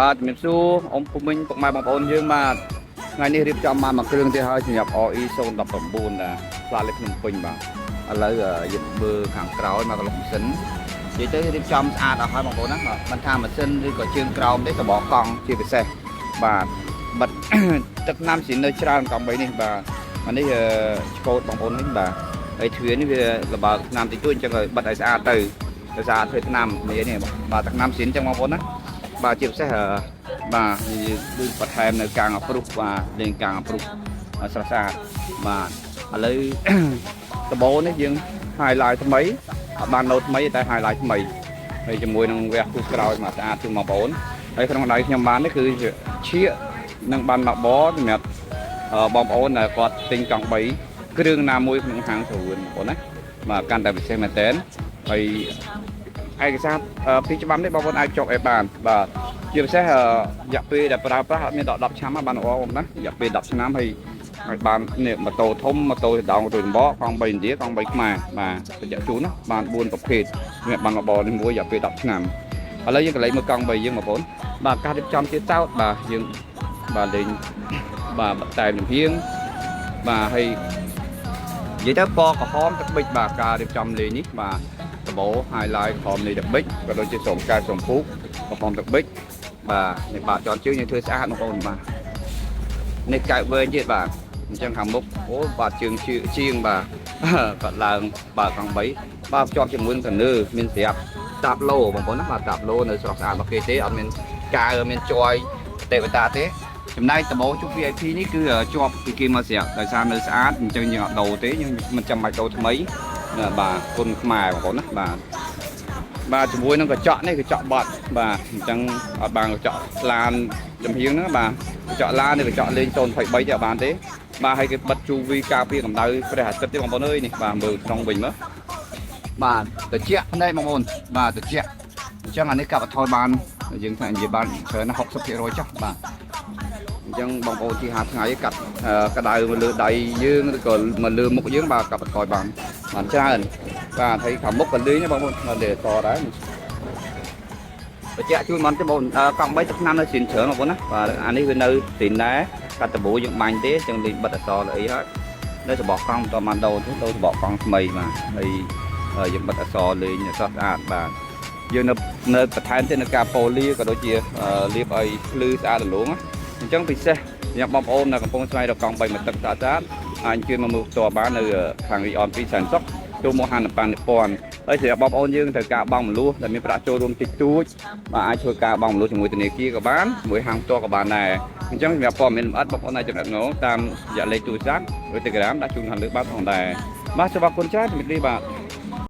បាទជំរាបសួរអ៊ំភូមិញពុកម៉ែបងប្អូនយើងបាទថ្ងៃនេះរៀបចំមកមួយគ្រឿងទៀតហើយសម្រាប់ RE 019ដែរផ្លាកលេខភ្នំពេញបាទឥឡូវយើងមើលខាងក្រោយមកកន្លុកម៉ាស៊ីននិយាយទៅរៀបចំស្អាតអស់ហើយបងប្អូនណាបាទមិនថាម៉ាស៊ីនឬក៏ជើងក្រោមទេសបកកង់ជាពិសេសបាទបិទ ទឹកថ្នាំស៊ីនៅច្រើនកង់បីនេះបាទអានេះឆ្កូតបងប្អូននេះបាទហើយទ្វារនេះវាលបើកថ្នាំតិចតួចអញ្ចឹងឲ្យបិទឲ្យស្អាតទៅដោយសារធ្វើថ្នាំនេះនេះបាទទឹកថ្នាំស៊ីនអញ្ចឹងបងប្អូនណា បាទជាពិសេសបាទដូចបន្ថែមនៅកាងអព្រុសបាទលេងកាងអព្រុសស្រស់ស្អាតបាទឥឡូវ ដបូនេះយើង highlight ថ្មីអត់បានណូតថ្មីតែ highlight ថ្មីហើយជាមួយនឹងវះគូក្រោយមកស្អាតជូនបងប្អូនហើយក្នុងដៃខ្ញុំបាននេះគឺឈៀកនិងបានមកបសម្រាប់បងប្អូនដែលគាត់ទិញកង់3គ្រឿងណាមួយក្នុងហាងស្រួលបងប្អូនណាបាទកាន់តែពិសេសមែនតើហើយ ឯកសារពីច្បាប់នេះបងប្អូនអាចចុកឲ្យបានបាទជាពិសេសរយៈពេលដែលប្រើប្រាស់អត់មានដល់10ឆ្នាំបានល្អបងណារយៈពេល10ឆ្នាំហើយហើយបាននេះម៉ូតូធំម៉ូតូដងម៉ូតូដំបកកង់3ឥណ្ឌាកង់3ខ្មែរបាទបញ្ជាក់ជូនណាបាន4ប្រភេទសម្រាប់បានរបរនេះមួយរយៈពេល10ឆ្នាំឥឡូវយើងកន្លែងមើលកង់3យើងបងប្អូនបាទការរៀបចំទៀតសោតបាទយើងបាទលេងបាទតែមចំហៀងបាទហើយនិយាយទៅពណ៌ក្រហមទឹកប៊ិចបាទការរៀបចំលេងនេះបាទ ដបោ highlight ក្រហមនេះទឹកប៊ិចក៏ដូចជាស្រោមកែស្រោមពូកក្រហមទឹកប៊ិចបាទនេះបាទចន់ជើងយើងធ្វើស្អាតបងប្អូនបាទនេះកែវវែងទៀតបាទអញ្ចឹងខាងមុខអូបាទជើងជាងបាទ គាត់ឡើងបាទកង់3បាទភ្ជាប់ជាមួយនឹងកនើមានស្រាប់តាប់ឡូបងប្អូនណាបាទតាប់ឡូនៅស្រស់ស្អាតរបស់គេទេអត់មានកាវមានជ័យទេវតាទេចំណែកដបោជុះ VIP នេះគឺជាប់ពីគេមកស្រាប់ដោយសារនៅស្អាតអញ្ចឹងយើងអត់ដូរទេយើងមិនចាំបាច់ដូរថ្មីបាទគុណខ្មែរបងប្អូនណាបាទបាទជាមួយនឹងកញ្ចក់នេះកញ្ចក់បត់បាទអញ្ចឹងអត់បានកញ្ចក់ឡានចំហៀងហ្នឹងបាទកញ្ចក់ឡាននេះកញ្ចក់លេង023ទេអត់បានទេបាទហើយគេបិទ UV ការពារកម្ដៅព្រះអាទិត្យទេបងប្អូនអើយនេះបាទមើលក្នុងវិញមើលបាទត្រជាក់ភ្នែកបងប្អូនបាទត្រជាក់អញ្ចឹងអានេះកាត់បន្ថយបានយើងថានិយាយបានច្រើនណាស់60%ចុះបាទអញ្ចឹងបងប្អូនទីហាថ្ងៃកាត់ក្តៅមកលើដៃយើងឬក៏មកលើមុខយើងបាទកាត់បន្ថយបានបានច្រើនបាទហើយខាងមុខក៏លេងដែរបងប្អូនមកលេអសដែរបញ្ជាក់ជូនមកទេបងកង់3ទឹកឆ្នាំនៅស៊ីនច្រើនបងប្អូនណាបាទអានេះវានៅស៊ីនដែរកាត់ដបូយើងបាញ់ទេអញ្ចឹងលេងបិទអសអីហើយនៅសបកកង់មិនតបានដូរទេដូរសបកកង់ថ្មីបាទហើយយើងបិទអសលេងអសស្អាតបាទយើងនៅនៅបន្ថែមទៀតនៅការប៉ូលីក៏ដូចជាលាបឲ្យភ្លឺស្អាតរលោងអញ្ចឹងពិសេសសម្រាប់បងប្អូនដែលកំពុងស្វែងរកកង់3មួយទឹកស្អាតស្អាតអាចអញ្ជើញមកមើលផ្ទាល់បាននៅខាងរីអន2សែនសុកចូលមកហាងប៉ាន់ពាន់ហើយសម្រាប់បងប្អូនយើងត្រូវការបង់មលួសដែលមានប្រាក់ចូលរួមតិចតួចបាទអាចធ្វើការបង់មលួសជាមួយធនាគារក៏បានជាមួយហាងផ្ទាល់ក៏បានដែរអញ្ចឹងសម្រាប់ព័ត៌មានលម្អិតបងប្អូនអាចចំណិតងតាមរយៈលេខទូរស័ព្ទឬ Telegram ដាក់ជូនខាងលើបាទផងដែរបាទសូមអរគុណច្រើនជំរាបលាបាទ។